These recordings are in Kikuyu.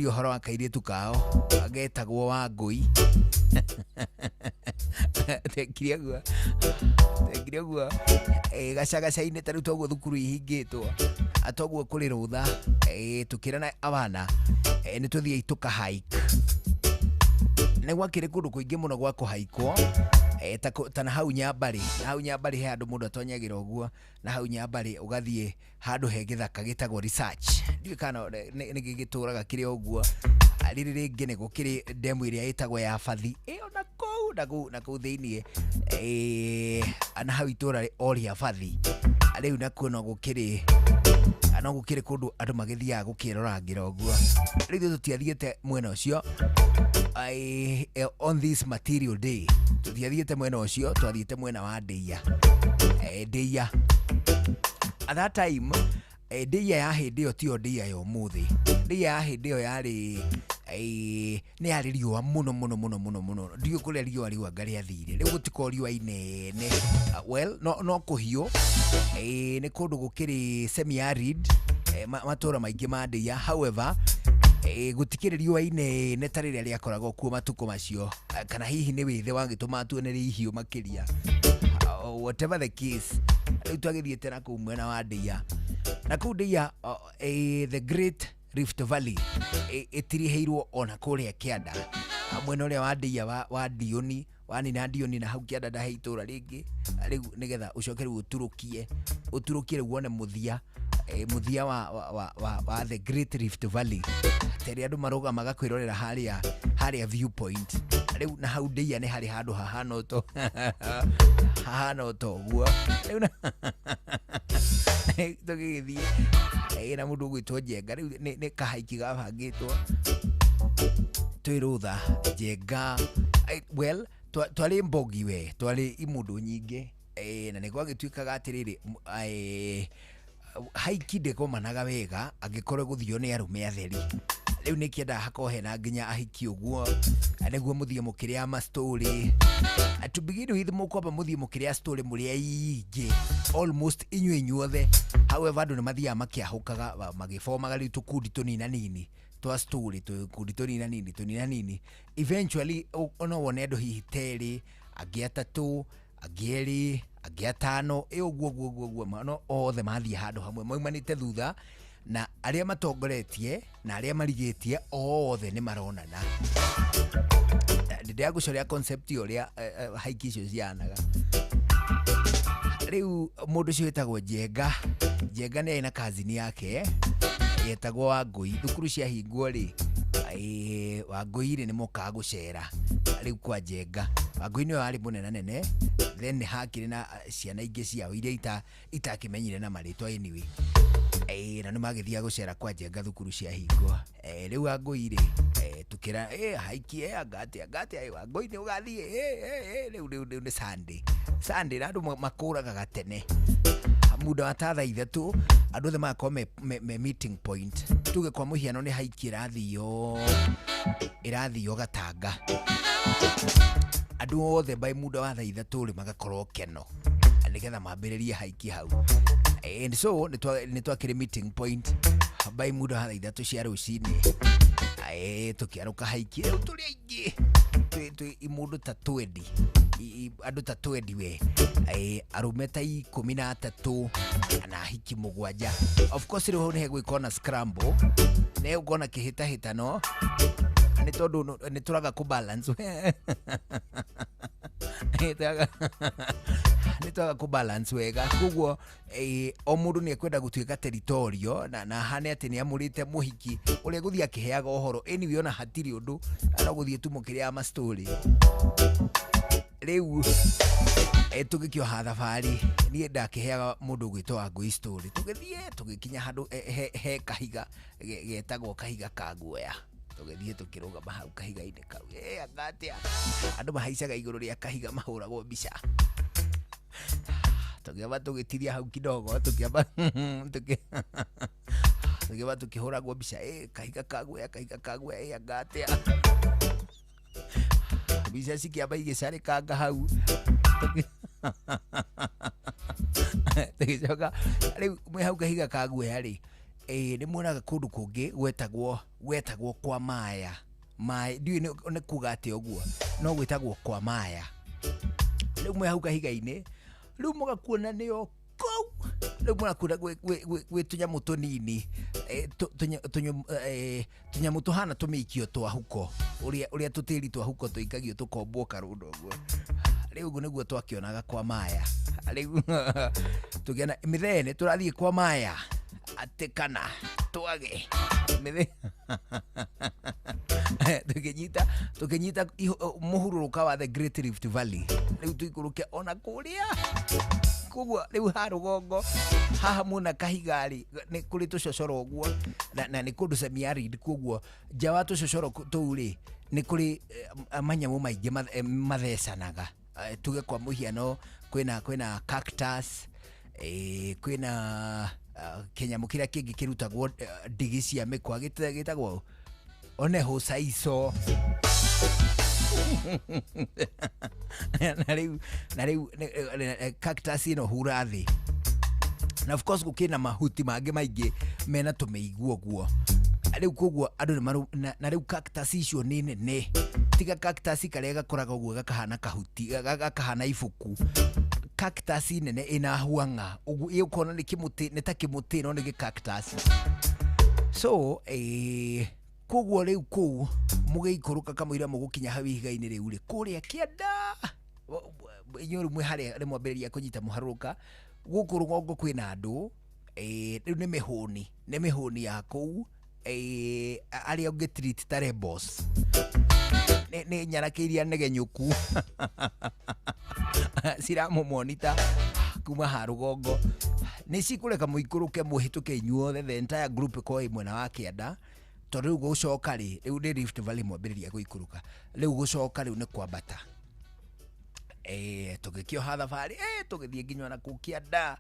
Ũhoro wa kairĩtu kao getagwo Wangũi. Tekire ũguo, tekire ũguo. Gacagaca-inĩ ta rĩu toguo thukuru ihingĩtwo, toguo kũrĩ rũtha, tũkĩrana abana nĩ tũthiĩi tũka hike. Nĩ gwakĩrĩ kũndũ kũingĩ mũno gwa kũhaikwo, ta na hau Nyambarĩ, na hau Nyambarĩ he handũ mũndũ atonyagĩra ũguo, na hau Nyambarĩ ũgathiĩ handũ he gĩthaka gĩtagwo Research. Ndiũĩ kana nĩ gĩgĩtũraga kĩrĩ o ũguo. Rĩrĩ rĩngĩ nĩ gũkĩrĩ ndemu ĩrĩa ĩtagwo ya Bathi ĩyo na kũu na kũu na kũu thĩiniĩ, na hau itũra o rĩa Bathi. Rĩu nakuo no gũkĩrĩ kũndũ andũ magĩthiaga gũkĩrorangĩra ũguo. Rĩu ithuĩ tũtiathiĩte mwena ũcio on this material day, tũtiathiĩte mwena ũcio, twathiĩte mwena wa Ndĩia. Ndĩia at that time, Ndĩia ya hĩndĩ ĩyo tiyo Ndĩia ya ũmũthĩ. Ndĩia ya hĩndĩ ĩyo yarĩ nĩ yarĩ riũa mũno mũno mũno mũno mũno. Ndiũĩ kũrĩa riũa rĩu anga rĩathire. Rĩu gũtikoragwo riũa inene. Well, no kũhiũ. Nĩ kũndũ gũkĩrĩ semi arid, matũra maingĩ ma Ndĩia. However, gũtikĩrĩ riũa inene ta rĩrĩa rĩakoragwo kuo matukũ macio. Kana hihi nĩ wĩthĩ wagĩtũma tuone rĩ ihiũ makĩria. Whatever the case, rĩu twagĩthiĩte na kũu mwena wa Ndĩia. Na kũu Ndĩia, the Great Rift Valley ĩtirihĩirwo ona kũrĩa kĩanda. Mwena ũrĩa wa Ndĩia wa Ndiũni, wanina Ndiũni na hau kĩanda ndahe itũra rĩngĩ. Rĩu nĩgetha ũcoke rĩu ũturũkie, ũturũkie rĩu wone mũthia, mũthia wa the Great Rift Valley. Ta ĩrĩa andũ marũgamaga kwĩrorera harĩa viewpoint. Rĩu na hau Ndĩia nĩ harĩ handũ hahana o ta ũguo. Rĩu na tũgĩgĩthiĩ na mũndũ ũgwĩtwo Njenga. Rĩu nĩ kahaiki gabangĩtwo twĩ rũtha Njenga. Well, twarĩ mbogi we, twarĩ imũndũ nyingĩ, na nĩ gwagĩtuĩkaga atĩrĩrĩ, haiki ndĩgomanaga wega angĩkorwo gũthio nĩ arũme atheri. Rĩu nĩ kĩendaga hakorwo hena nginya ahiki ũguo, nĩguo mũthiĩ mũkĩrĩa ma story. To begin with, mũkwamba mũthiĩ mũkĩrĩa story mũrĩ aingĩ, almost inyuĩ inyuothe. However, andũ nĩ mathiaga makĩahũkaga, magĩbomaga rĩu tũkundi tũnina nini twa story, tũkundi tũnina nini tũnina nini. Eventually no wone andũ hihi terĩ, angĩ atatũ, angĩ erĩ, angĩ atano, ĩ ũguo ũguo ũguo ũguo, no othe mathiĩ handũ hamwe maumanĩte thutha, na arĩa matongoretie na arĩa marigĩtie othe nĩ maronana. Ndĩragũcoria concept ũrĩa haiki icio cihanaga. Rĩu mũndũ ũcio wĩtagwo Njenga, Njenga nĩ arĩ na cousin yake yetagwo Wangũi. Thukuru ciahingwo rĩ, Wangũi rĩ nĩ mokaga gũcera rĩu kwa Njenga. Wangũi nĩwe warĩ mũnenanene, then nĩ hakĩrĩ na ciana ingĩ ciao iria itakĩmenyire na marĩtwa anyway. Na nĩ magĩthiaga gũcera kwa Njenga thukuru ciahingwo. Rĩu Wangũi rĩ, tũkĩra haiki, anga atĩa, anga atĩa, Wangũi nĩ ũgathiĩ, rĩu nĩ Sunday. Sunday na andũ makũragaga tene muda wa ta thaa 3, andũ othe magakorwo me meeting point. Tuge kwa mũhiano nĩ haiki ĩrathio Gatanga, andũ othe by muda wa thaa 3 rĩ magakorwo keno nĩgetha mambĩrĩrie haiki hau. And so nĩ twakĩrĩ meeting point by muda wa thaa 3 cia rũcinĩ. Tũkĩarũka haiki rĩu tũrĩ aingĩ, twĩ mũndũ ta twendi, andũ ta twendi we, arũme ta 13 na ahiki 7. Of course rĩu hau nĩ hegũgĩkorwo na scramble, nĩ hegũkorwo na kĩhĩtahĩtano, nĩ tondũ nĩ tũraga kũ balance, nĩ twaga kũ balance wega. Koguo o mũndũ nĩ ekwenda gũtuĩka territorial na hane atĩ nĩ amũrĩte mũhiki ũrĩa gũthiĩ akĩheaga ũhoro. Anyway, ona hatirĩ ũndũ, no gũthiĩ tu mũkĩrĩaga ma story. Rĩu tũgĩkĩoha thabarĩ, niĩ ndakĩheaga mũndũ ũgwĩtwo Wangũi story. Tũgĩthiĩ tũgĩkinya handũ he kahiga getagwo kahiga ka guoya. Tũgĩthiĩ tũkĩrũgama hau kahiga-inĩ kau. Anga atĩa, andũ mahaicaga igũrũ rĩa kahiga mahũragwo mbica. Tũkĩamba tũgĩtiria hau kidogo, tũkĩamba tũkĩhũragwo mbica. Kahiga ka guoya, kahiga ka guoya, anga atĩa, mbica cikĩamba igĩcarĩkanga hau. Tũgĩcoka rĩu mwĩ hau kahiga ka guoya rĩ. Nĩ muonaga kũndũ kũngĩ gwetagwo gwetagwo kwa maya maĩ, ndiũĩ nĩ kuga atĩa ũguo, no gwĩtagwo kwa maya. Rĩu mwĩ hau kahiga-inĩ, rĩu mũgakuona nĩo kũu, rĩu mũrakuona gwĩ tũnyamũ tũnini, tũnyamũ tũhana tũmĩikio twa huko, ũrĩa tũtĩri twa huko tũikagio tũkombwo karũndo ũguo. Rĩu ũguo nĩguo twakĩonaga kwa maya. Rĩu tũkĩona mĩthee nĩ tũrathiĩ kwa maya atĩ kana twage mĩthee, tũkĩnyita mũhurũrũka wa the Great Rift Valley, rĩu tũikũrũke ona kũrĩa. Koguo rĩu ha rũgongo haha muona kahiga-rĩ, nĩ kũrĩ tũcocoro ũguo, na nĩ kũndũ semi-arid, koguo nja wa tũcocoro tũu rĩ, nĩ kũrĩ manyamũ maingĩ mathecanaga. Tuge kwa mũhiano kwĩna cactus, kwĩna kĩnyamũ kĩrĩa kĩngĩ kĩrutagwo ndigi cia mĩkwa gĩtagwo one hũcaico. Na rĩu cactus ĩno hura thĩ, na of course gũkĩna mahuti mangĩ maingĩ mena tũmĩigua ũguo. Rĩu koguo andũ nĩ na rĩu cactus icio nĩ nene, tiga cactus karĩa gakũraga ũguo gakahana kahuti, gakahana ibuku, cactus nene ĩna huang'a ũguo, ĩ ũkona nĩ kĩmũtĩ, nĩ ta kĩmũtĩ no nĩ gĩ cactus. So koguo rĩu kũu mũgĩikũrũka kamũira mũgũkinya hau ihiga-inĩ rĩu rĩ kũrĩa kĩanda, inyuĩ rĩu mwĩ harĩa nĩ mwambĩrĩria kũnyita mũharũrũka gũkũ rũgongo kwĩna andũ, rĩu nĩ mĩhũni ya kũu, arĩa ũngĩ treat ta rebels, nĩ nyanake iria negenyũku ciramũmonita kuma ha rũgongo, nĩ cikũreka mũikũrũke mũhĩtũke inyuothe, the entire group ĩkorwo ĩ mwena wa kĩanda, tondũ rĩu gũcoka rĩ, rĩu nĩ Rift Valley mwambĩrĩria gũikũrũka, rĩu gũcoka rĩu nĩ kwambata. Tũgĩkĩoha thabarĩ, tũgĩthiĩ nginya ona kũu kĩanda,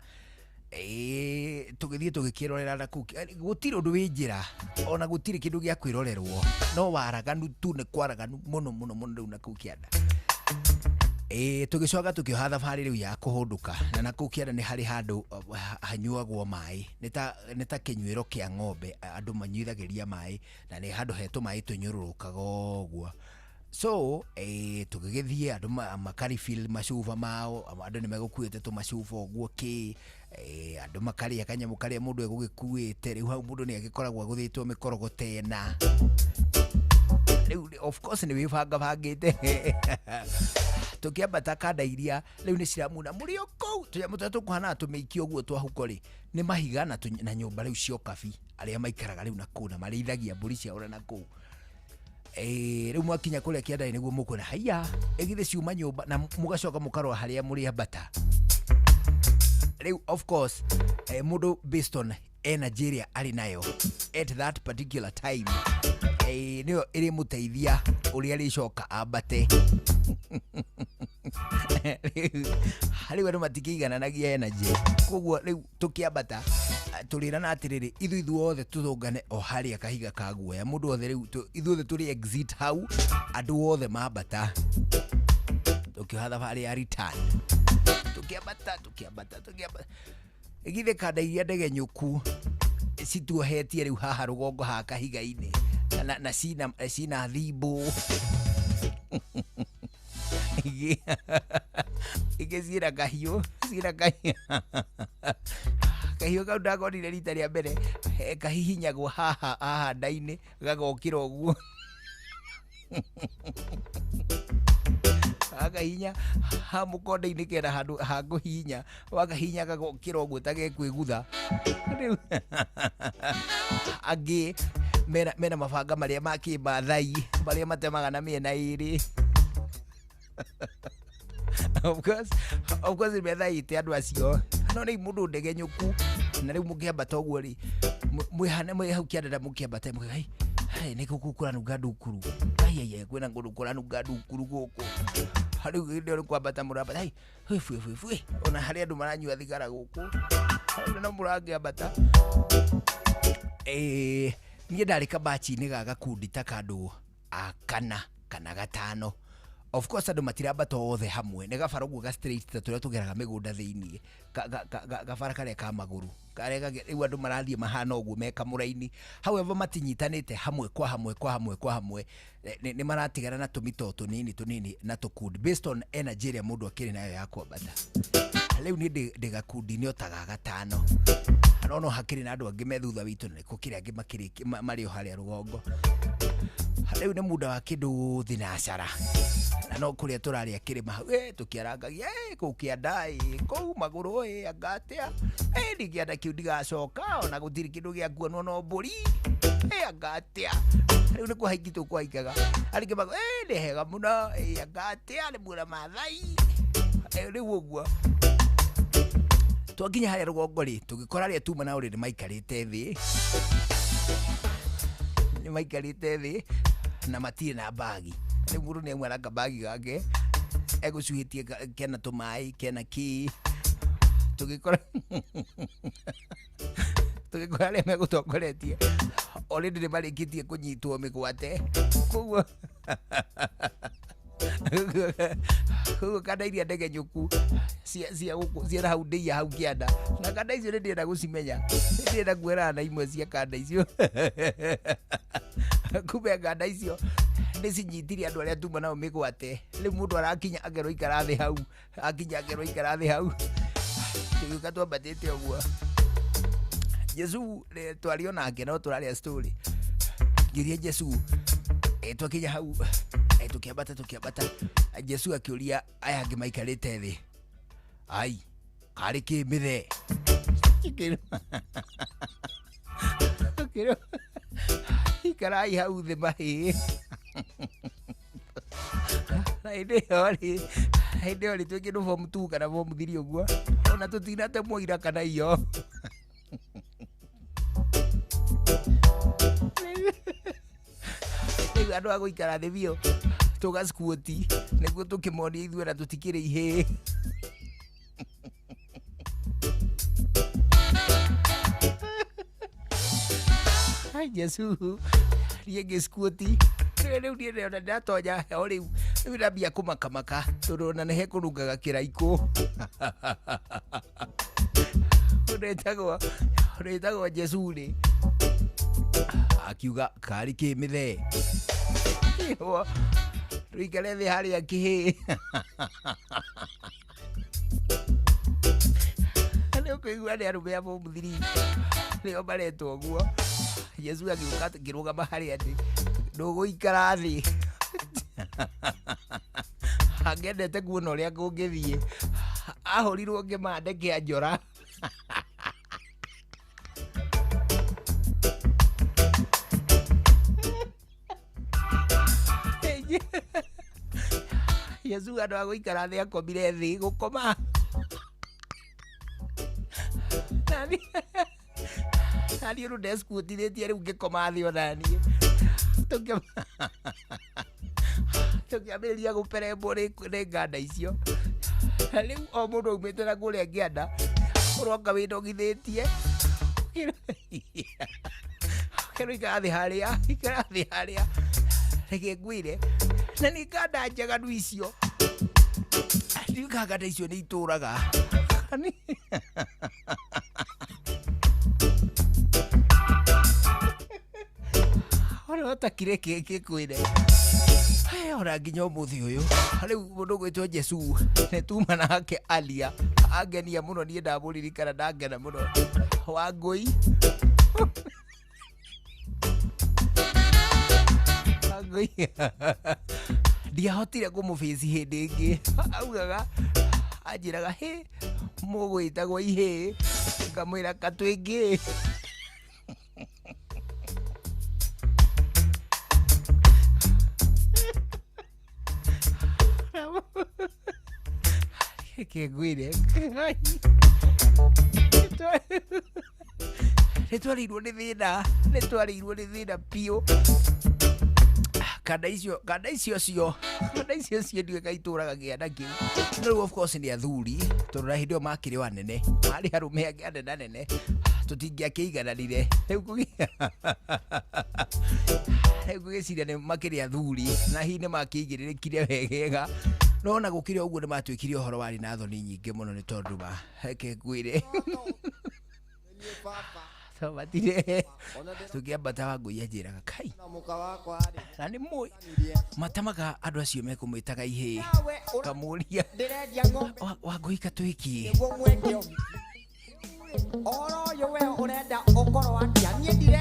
tũgĩthiĩ tũgĩkĩrorera na kũu gũtirĩ ũndũ wĩ njĩra, ona gũtirĩ kĩndũ gĩa kwĩrorerwo, no waraganu tu, nĩ kwaraganu mũno mũno mũno rĩu na kũu kĩanda. Tũgĩcoka tũkĩoha thabarĩ rĩu ya kũhũndũka, na kũu kĩanda nĩ harĩ handũ hanyuagwo maĩ, nĩ ta kĩnyuĩro kĩa ng'ombe, andũ manyuithagĩria maĩ, na nĩ handũ he tũmaĩ tũnyũrũrũkaga ũguo. So tũgĩgĩthiĩ, andũ makarefill macuba mao, andũ nĩ megũkuĩte tũmacuba ũguo kĩ, andũ makarĩa kanyamũ karĩa mũndũ egũgĩkuĩte. Rĩu hau mũndũ nĩ agĩkoragwo agũthĩtwo mĩkorogo tena, rĩu of course nĩ wĩbangabangĩte. Tũkĩambata kanda iria rĩu nĩ ciramuna mũrĩ o kũu, tũnyamũ tũrĩa tũkũhanaga tũmĩikio ũguo twa huko rĩ, nĩ mahiga na nyũmba rĩu cia ũkabi arĩa maikaraga rĩu na kũu na marĩithagia mbũri ciao na kũu. Rĩu mwakinya kũrĩa kĩanda nĩguo mũkuona haiya ĩgithĩ ciuma nyũmba, na mũgacoka mũkarora harĩa mũrĩ ambata. Rĩu of course mũndũ based on energy ĩrĩa arĩ nayo at that particular time, nĩyo ĩrĩmũteithia ũrĩa rĩcoka ambate. Rĩu andũ matikĩigananagia energy, koguo rĩu tũkĩambata tũrĩrana atĩrĩrĩ, ithuĩ ithuothe tũthũngane o harĩa kahiga ka guoya, mũndũ wothe rĩu ithuothe tũrĩ exit hau, andũ othe mambata, tũkĩoha thabarĩ ya return, tũkĩambata tũkĩambata tũkĩambata, githĩ kanda iria ndegenyũku cituohetie rĩu haha rũgongo haha kahiga-inĩ, na cina thimbũ, ingĩ ciĩna kahiũ, ciĩna kahiũ, kahiũ kau ndakonire rita rĩa mbere, kahihinyagwo haha haha nda-inĩ gagokĩra ũguo, wakahinya ha mũkonde-inĩ kena handũ ha kũhihinya, wakahihinya gagokĩra ũguo ta gekwĩgutha. Rĩu angĩ mena mabanga marĩa ma kĩmathai marĩa matemaga na mĩena ĩrĩ. Of course nĩmethaĩte andũ acio, no rĩu mũndũ ndegenyũku, na rĩu mũkĩambata ũguo rĩ, mwĩhane mwĩ hau kĩanda na mũkĩambata mũkĩga hai hai, nĩ gũkũ kũranunga ndukuru, ai ai ai, kwĩna kũndũ kũranunga ndukuru gũkũ. Rĩu hĩndĩ ĩyo nĩ kwambata mũrambata, ai fwe fwe fwe fwe, ona harĩ andũ maranyua thigara gũkũ no mũrangĩambata. Niĩ ndarĩ kabachi-inĩ ga gakundi ta kandũ a kana kana gatano. Of course andũ matirambata othe hamwe, nĩ gabara ũguo ga straight ta tũrĩa tũgeraga mĩgũnda thĩiniĩ, gabara karĩa ka magũrũ karĩa rĩu andũ marathiĩ mahana ũguo me kamũraini. However, matinyitanĩte hamwe kwa hamwe kwa hamwe kwa hamwe, nĩ maratigana na tũmito tũnini tũnini na tũkundi based on energy ĩrĩa mũndũ akĩrĩ nayo ya kwambata. Rĩu niĩ ndĩ gakundi-inĩ o ta ga gatano, no no hakĩrĩ na andũ angĩ me thutha witũ, na gũkĩrĩ angĩ marĩ o harĩa rũgongo. Rĩu nĩ muda wa kĩndũ thinacara, na no kũrĩa tũrarĩa kĩrĩma hau, tũkĩarangagia, kũu kĩanda, kũu magũrũ, anga atĩa, ni kĩanda kĩu ndigacoka, ona gũtirĩ kĩndũ gĩa kuonwo no mbũri, anga atĩa. Rĩu nĩ kũhaiki tũkũhaikaga, arĩa mago, nĩ hega mũno, anga atĩa, nĩ muona Maathai. Rĩu ũguo twakinya harĩa rũgongo rĩ, tũgĩkora arĩa tuma nao rĩ nĩ maikarĩte thĩ, nĩ maikarĩte thĩ na matirĩ na mbagi. Rĩu mũndũ nĩ auma na kabagi gake egũcuhĩtie kena tũmaĩ kena kĩ, tũgĩkora arĩa megũtongoretie already nĩ marĩkĩtie kũnyitwo mĩgwate, koguo koguo kanda iria ndegenyũku cia gũkũ cia hau ndĩia hau kĩanda, na kanda icio nĩ ndĩrenda gũcimenya, nĩ ndĩrenda kuerana na imwe cia kanda icio. Kumbe kanda icio nĩ cinyitire andũ arĩa tuma nao mĩgwate. Rĩu mũndũ arakinya akerwo ikara thĩ hau, akinya akerwo ikara thĩ hau. Tũgĩũka twambatĩte ũguo, Jesu twario nake no tũraria story, ngĩria Jesu, twakinya hau, tũkĩambata tũkĩambata, Jesu akĩũria aya angĩ maikarĩte thĩ, ai karĩ kĩ mĩthee? Tũkĩrwo ikarai hau thĩ mahĩĩ. Na hĩndĩ ĩyo rĩ, hĩndĩ ĩyo rĩ twĩ kĩndũ form 2 kana form 3 ũguo, ona tũtinate mũira kana iyo. Rĩu andũ a gũikara thĩ biũ tũgaskuoti nĩguo tũkĩmonie ithuĩ na tũtikĩrĩ ihĩĩ. Ai Jesu, niĩ ngĩskuoti rĩu niĩ ndĩrona ndĩratonya heho rĩu, rĩu ndambia kũmakamaka tondũ ona nĩ hekũnungaga kĩraikũ. Ũrĩtagwo Jesu rĩ akiuga karĩ kĩ mĩthee, tũikare thĩ harĩa kĩhĩ. Nĩ ũkũigua nĩ arũme a form 3 nĩo maretwo ũguo. Jesu agĩũka akĩrũgama harĩa ndĩ, ndũgũikara thĩ. Angĩendete kuona ũrĩa kũngĩthiĩ, ahũrirwo kĩmande kĩa njora. Jesu andũ a gũikara thĩ akomire thĩ gũkoma. Naniĩ rĩu ndeskuotithĩtie rĩu ngĩkoma thĩ onaniĩ. Tũkĩambĩrĩria gũperembwo nĩ nganda icio. Rĩu o mũndũ aumĩte na kũrĩa kĩanda, ũroka wĩnogithĩtie. Ũkerwo ikara thĩ harĩa, ikara thĩ harĩa. Reke ngwĩre, na nĩ nganda njaganu icio. Ndiũĩ kana nganda icio nĩ itũraga. Ona ũtakire kĩngĩkwĩre. Ona nginya ũmũthĩ ũyũ, rĩu mũndũ ũgwĩtwo Jesu nĩ tuma nake alia, angenia mũno niĩ ndamũririkana ndangena mũno. Wangũi. Wangũi. Ndiahotire kũmũbĩci hĩndĩ ĩngĩ. Augaga, anjĩraga hĩ, mũgwĩtagwo ihĩĩ, ngamwĩra katwĩngĩ. Reke ngwĩre, nĩ twarĩirwo nĩ thĩna, nĩ twarĩirwo nĩ thĩna biũ. Kanda icio, kanda icio cio, kanda icio cio ndiũĩ kaĩ itũraga kĩanda kĩu. No rĩu of course nĩ athuri, tondũ na hĩndĩ ĩyo makĩrĩ o anene, marĩ arũme angĩ anene anene. Tũtingĩakĩigananire rĩu rĩu ngũgĩciria nĩ makĩrĩ athuri na hihi nĩ makĩigĩrĩrĩkire wegega, no ona gũkĩrĩ ũguo nĩ matuĩkire ũhoro warĩ na thoni nyingĩ mũno, nĩ tondũ ma reke ngwĩre twabatire tũkĩambata Wangũi anjĩraga kai na nĩ mũĩ matamaga andũ acio mekũmwĩtaga ihĩĩ, kamũria Wangũi katwĩkie. Ũhoro ũyũ we ũrenda ũkorwo atĩa? Niĩ ndirenda.